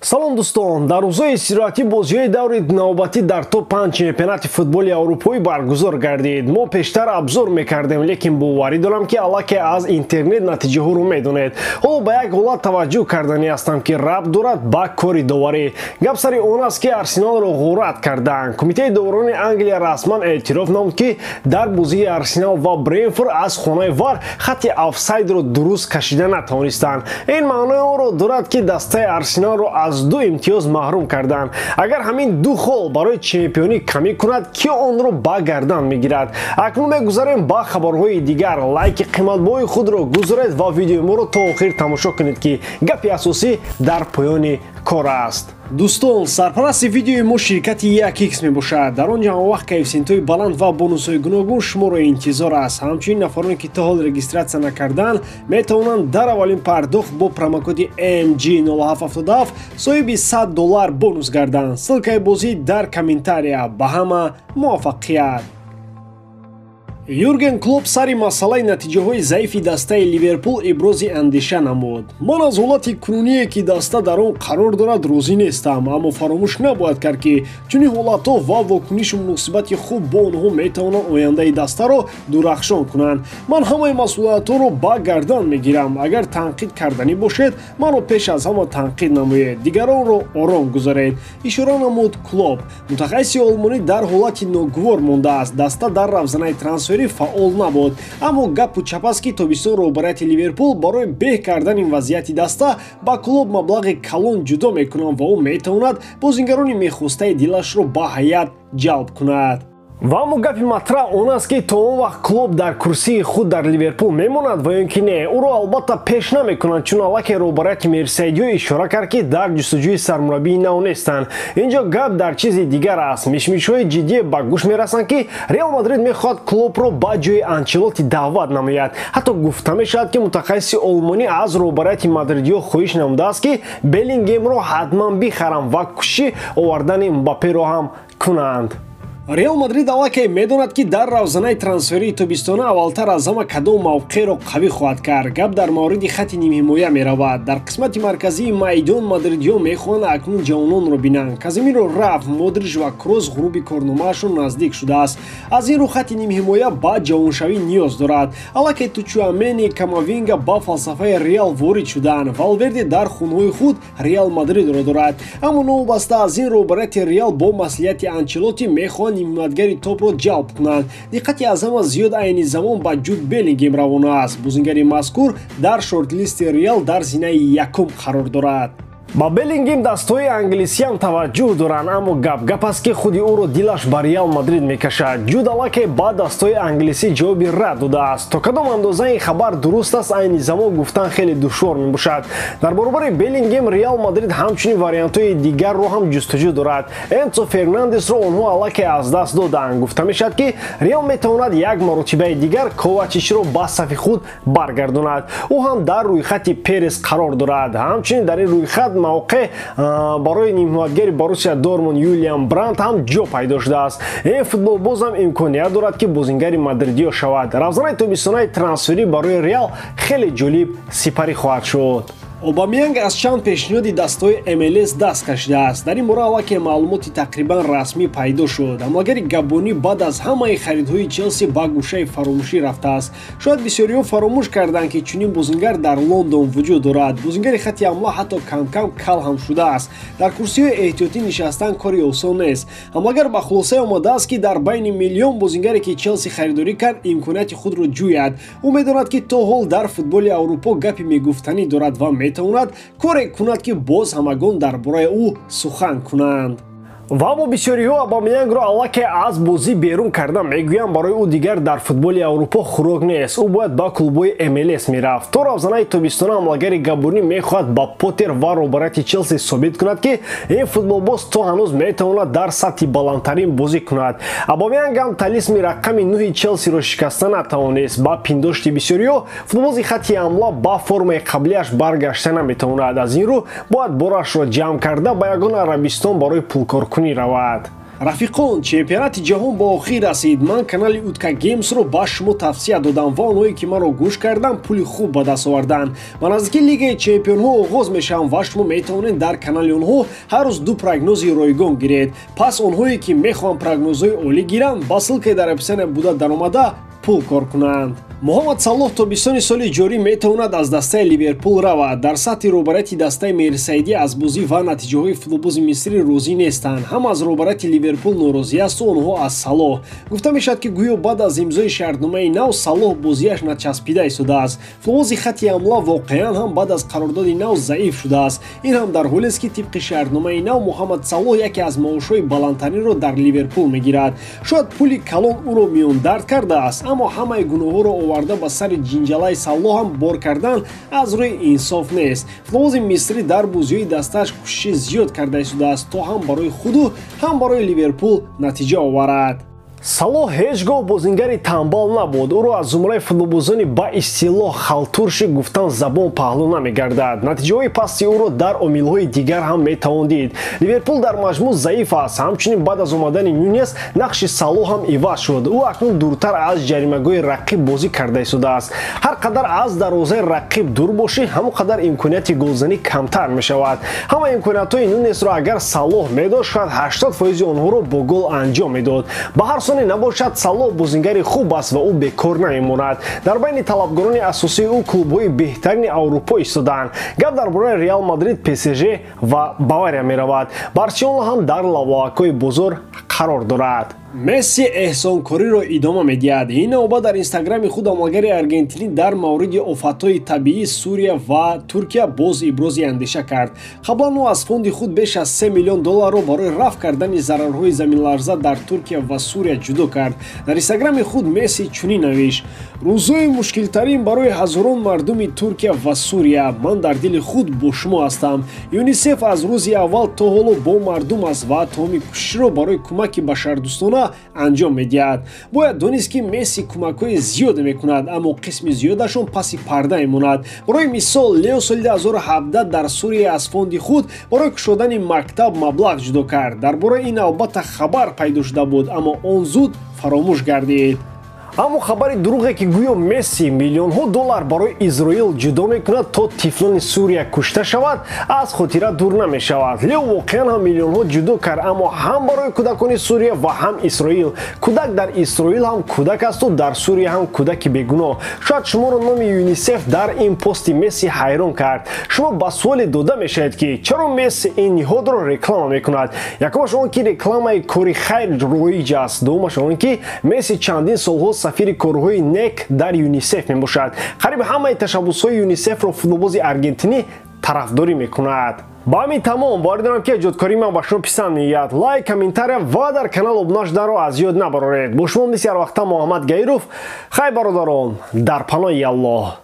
Салом дӯстон, дар рӯзҳои истироҳатӣ бозиҳои даври навбатӣ дар топ-5 чемпионати футболи аврупоӣ баргузор гардид. Мо пештар абзор мекардем, лекин боварӣ дорам, ки аллакай аз интернет натиҷаҳоро медонед. Ҳоло ба як ҳолат таваҷҷӯҳ карданӣ ҳастам, ки рабт дорад ба кори доварӣ. Гап сари он аст, ки Арсеналро ғорат карданд. Кумитаи доварони Англия расман эътироф намуд, ки дар бозии Арсенал ва Бренфорд аз хонаи ВАР хатти офсайдро дуруст кашида натавонистанд. Ин маънои онро дорад, ки дастаи Арсеналро аз 2 имтиёз маҳрум карданд. Агар ҳамин 2 хол барои чемпионӣ камӣ кунад, ки онро ба гардан мегирад? Акнун мегузарем ба хабарҳои дигар. Лайки қиматбоҳои худро гузоред ва видеои моро то охир тамошо кунед, ки гапи асосӣ дар поёни кор аст. Дӯстон, сарпарасти видеои мо ширкати 1x мебошад. Дар он ҷо ҳамавақт коэффисиентҳои баланд ва бонусҳои гуногун шуморо интизор аст. Ҳамчунин нафароне, ки то ҳол регистратсия накарданд, метавонанд дар аввалин пардохт бо промокоди MG0777 соҳиби $100 бонус гарданд. Ссылкаи бозӣ дар комментария. Ба ҳама муваффақият! Юрген Клоп сари масъалаи натиҷаҳои заифи дастаи Ливерпул ибрози андеша намуд. Ман аз ҳолати кунуние, ки даста дар он қарор дорад, розӣ нестам, аммо фаромӯш набояд кард, ки чунин ҳолатҳо ва вокунишу муносибати хуб бо онҳо метавонанд ояндаи дастаро дурахшон кунанд. Ман ҳамаи масъулиятҳоро ба гардан мегирам. Агар танқид карданӣ бошед, маро пеш аз ҳама танқид намоед, дигаронро ором гузоред, ишора намуд Клоп. Мутахассиси олмонӣ дар ҳолати ногувор мондааст. Даста дар равзанаи трансферӣ фаъол набуд, аммо гапу чап аст, ки тобистон роҳбарияти Ливерпул барои беҳ кардани вазъияти даста ба клуб маблағи калон ҷудо мекунанд ва ӯ метавонад бозингарони мехостаи дилашро ба ҳайат ҷалб кунад. Ва аммо гапи матраҳ он аст, ки то он вақт Клоп дар курсии худ дар Ливерпул мемонад ва ё ин ки не, ӯро албатта пеш намекунанд, чун аллакай роҳбарияти Мерсайдиё ишора кард, ки дар ҷустуҷӯи сармураббии нав нестанд. Инҷо гап дар чизи дигар аст. Мишмишҳои ҷиддие ба гӯш мерасанд, ки Реал Мадрид мехоҳад Клопро ба ҷои Анчелотти даъват намояд. Ҳатто гуфта мешавад, ки мутахассиси олмонӣ аз роҳбарияти мадридиё хоҳиш намудааст, ки Беллингемро ҳатман бихаранд ва кӯшиши овардани Мбапперо ҳам кунанд. Реал Мадрид аллакай медонад, ки дар равзанаи трансферии тобистона аввалтар аз ҳама кадом мавқеъро қавӣ хоҳад кард. Гап дар мавриди хати нимҳимоя меравад. Дар қисмати марказии майдон мадридиё мехоҳанд акнун ҷавононро бинанд. Каземиро рафт, Модрич ва Кросс ғуруби корномаашон наздик шудааст. Аз ин рӯ хати нимҳимоя ба ҷавоншавӣ ниёз дорад. Аллакай Тучуамени, Камавинга ба фалсафаи Реал ворид шуданд. Валверде дар хунҳои худ Реал Мадридро дорад. Аммо новобаста аз ин роҳбарияти Реал бо маслиҳати Анчелотти мехоҳанд нимҳимоятгари топро ҷалб кунанд. Диққати аз ҳама зиёд айни замон ба Ҷуд Беллингем равона аст. Бозингари мазкур дар шортлисти Реал дар зинаи якум қарор дорад. Ба Беллингем дастҳои англисиам таваҷҷӯҳ доранд, аммо гап-гап аст, ки худи ӯро дилаш ба Реал Мадрид мекашад. Ҷуд аллакай ба дастҳои англисӣ ҷавоби рад додааст. То кадом андоза ин хабар дуруст аст, айни замон гуфтан хеле душвор мебошад. Дар баробари Беллингем Реал Мадрид ҳамчунин вариантҳои дигарро ҳам ҷустуҷӯ дорад. Энцо Фернандесро онҳо аллакай аз даст доданд. Гуфта мешавад, ки Реал метавонад як маротибаи дигар Ковачичро ба сафи худ баргардонад. Ӯ ҳам дар рӯйхати Перес қарор дорад. Ҳамчунин дар ин рӯйхат мавқеъ барои нимҳимоятгари Боруссия Дортмунд Юлиан Брандт ҳам ҷо пайдо шудааст. Ин футболбоз ҳам имконият дорад, ки бозингари мадридиё шавад. Равзанаи тобистонаи трансферӣ барои Реал хеле ҷолиб сипарӣ хоҳад шуд. Обамеянг аз чанд пешниҳоди дастҳои МЛС даст кашидааст. Дар ин бора аллакай маълумоти тақрибан расмӣ пайдо шуд. Ҳамлагари габонӣ баъд аз ҳамаи харидҳои Челси ба гӯшаи фаромӯшӣ рафтааст. Шояд бисёриҳо фаромӯш карданд, ки чунин бозингар дар Лондон вуҷуд дорад. Бозингари хати ҳамла ҳатто кам-кам кал ҳам шудааст. Дар курсиҳои эҳтиётӣ нишастан кори осон нест. Ҳамлагар ба хулосае омадааст, ки дар байни миллион бозингаре, ки Челси харидорӣ кард, имконияти худро ҷӯяд. Ӯ медонад, ки то ҳол дар футболи Аврупо гапи мегуфтанӣ дорад ва метавонад коре кунад, ки боз ҳамагон дар бораи ӯ сухан кунанд. Ва аммо бисёриҳо Обамеянгро аллакай аз бозӣ берун карда мегӯянд, барои ӯ дигар дар футболи Аврупо хӯрок нест. Ӯ бояд ба клубҳои МЛС мерафт. То равзанаи тобистона ҳамлагари габонӣ мехоҳад ба Поттер ва роҳбарияти Челси собит кунад, ки ин футболбоз то ҳанӯз метавонад дар сатҳи баландтарин бозӣ кунад. Обамеянг ҳам талисми рақами 9 Челсиро шикаста натавонист. Ба пиндошти бисёриҳо футболбози хати ҳамла ба формаи қаблиаш баргашта наметавонад. Аз ин рӯ бояд борашро ҷамъ карда ба ягон Арабистон барои пулкоркунӣ равад. Рафиқон, чемпионати ҷаҳон ба охир расид. Ман канали Утка Геймсро ба шумо тавсия додам ва онҳое ки маро гӯш карданд, пули хуб ба даст оварданд. Ба наздикӣ Лигаи чемпионҳо оғоз мешаванд ва шумо метавонед дар канали онҳо ҳар рӯз 2 прогнози ройгон гиред. Пас онҳое ки мехоҳанд прогнозҳои олӣ гиранд, ба ссылкаи дар описания буда даромада пул кор кунанд. Муҳаммад Салоҳ тобистони соли ҷорӣ метавонад аз дастаи Ливерпул равад. Дар сатҳи роҳбарияти дастаи Мерсайдӣ аз бозӣ ва натиҷаҳои футболбози мисрӣ розӣ нестанд. Ҳам аз роҳбарияти Ливерпул норозӣ асту онҳо аз Салоҳ. Гуфта мешавад, ки гӯё баъд аз имзои шартномаи нав Салоҳ бозиаш начаспида истодааст. Футболбози хатти ҳамла воқеан ҳам баъд аз қарордоди нав заиф шудааст. Ин ҳам дар ҳолест, ки тибқи шартномаи нав Муҳаммад Салоҳ яке аз маошҳои баландтаринро дар Ливерпул мегирад. Шояд пули калон ӯро миёндард кардааст, аммо ҳамаи гуноҳҳоро оварда ба сари ҷинҷалаи Салоҳ ҳам бор кардан аз рӯи инсоф нест. Футболбози мисрӣ дар бозиҳои дастааш кӯшиши зиёд карда истодааст, то ҳам барои худу ҳам барои Ливерпул натиҷа оварад. Салоҳ ҳеҷ гоҳ бозингари танбал набуд. Ӯро аз зумраи футболбозони ба истилоҳ халтурши гуфтан забон паҳлӯ намегардад. Натиҷаҳои пасти ӯро дар омилҳои дигар ҳам метавон дид. Ливерпул дар маҷмӯъ заиф аст. Ҳамчунин баъд аз омадани Нюнес нақши Салоҳ ҳам иваз шуд. Ӯ акнун дуртар аз ҷаримагоҳи рақиб бозӣ карда истодааст. Ҳар қадар аз дарвозаи рақиб дур бошӣ, ҳамон қадар имконияти голзанӣ камтар мешавад. Ҳама имкониятҳои Нюнесро агар Салоҳ медошт, шояд 80% онҳоро бо гол анҷом медод. Ба ҳар соне набошад, Салоҳ бозингари хуб аст ва ӯ бекор намемонад. Дар байни талабгорони асосии ӯ клубҳои беҳтарини Аврупо истодаанд. Гап дар бораи Реал Мадрид, ПСЖ ва Бавария меравад. Барселона ҳам дар лавлавакҳои бозор қарор дорад. Месси эҳсонкориро идома медиҳад. Ин навбат дар инстаграми худ амалгари аргентинӣ дар мавриди офатҳои табиии Сурия ва Туркия боз ибрози андеша кард. Қаблан ӯ аз фонди худ беш аз 3 миллион долларро барои рафъ кардани зарарҳои заминларза дар Туркия ва Сурия ҷудо кард. Дар инстаграми худ Месси чунин навишт: рӯзҳои мушкилтарин барои ҳазорон мардуми Туркия ва Сурия. Ман дар дили худ бо шумо ҳастам. ЮНИСЕФ аз рӯзи аввал то ҳоло бо мардум аст ва тамоми кӯшишро барои кӯмаки башардӯстона анҷом медиҳад. Бояд донист, ки Месси кӯмакҳои зиёде мекунад, аммо қисми зиёдашон паси парда мемонад. Барои мисол, Лео соли 2017 дар Сурия аз фонди худ барои кушодани мактаб маблағ ҷудо кард. Дар бораи ин албатта хабар пайдо шуда буд, аммо он зуд фаромӯш гардид. Аммо хабари дурӯғе, ки гӯё Месси миллионҳо доллар барои Изроил ҷудо мекунад, то тифлони Сурия кушта шавад, аз хотира дур намешавад. Лео воқеан ҳам миллионҳо ҷудо кард, аммо ҳам барои кӯдакони Сурия ва ҳам Исроил. Кӯдак дар Исроил ҳам кӯдак асту дар Сурия ҳам кӯдаки бегуноҳ. Шояд шуморо номи ЮНИСЕФ дар ин пости Месси ҳайрон кард. Шумо ба суоле дода мешавед, ки чаро Месси ин ниҳодро реклама мекунад. Якумаш он ки рекламаи кори хайр роиҷ аст, дуввумаш он ки Месси чандин солҳо сафири корҳои нек дар ЮНИСЕФ мебошад. Қариб ҳамаи ташаббусҳои ЮНИСЕФро футболбози аргентинӣ тарафдорӣ мекунад. Ба ҳамин тамом. Боварӣ дорам, ки эҷодкории ман ба шумо писанд меояд. Лайк, комментария ва дар канал обуна шуданро аз ёд набароред. Бо шумо мисли ҳар вақта Муҳаммад Гаиров. Хайр, бародарон, дар паноҳи Аллоҳ.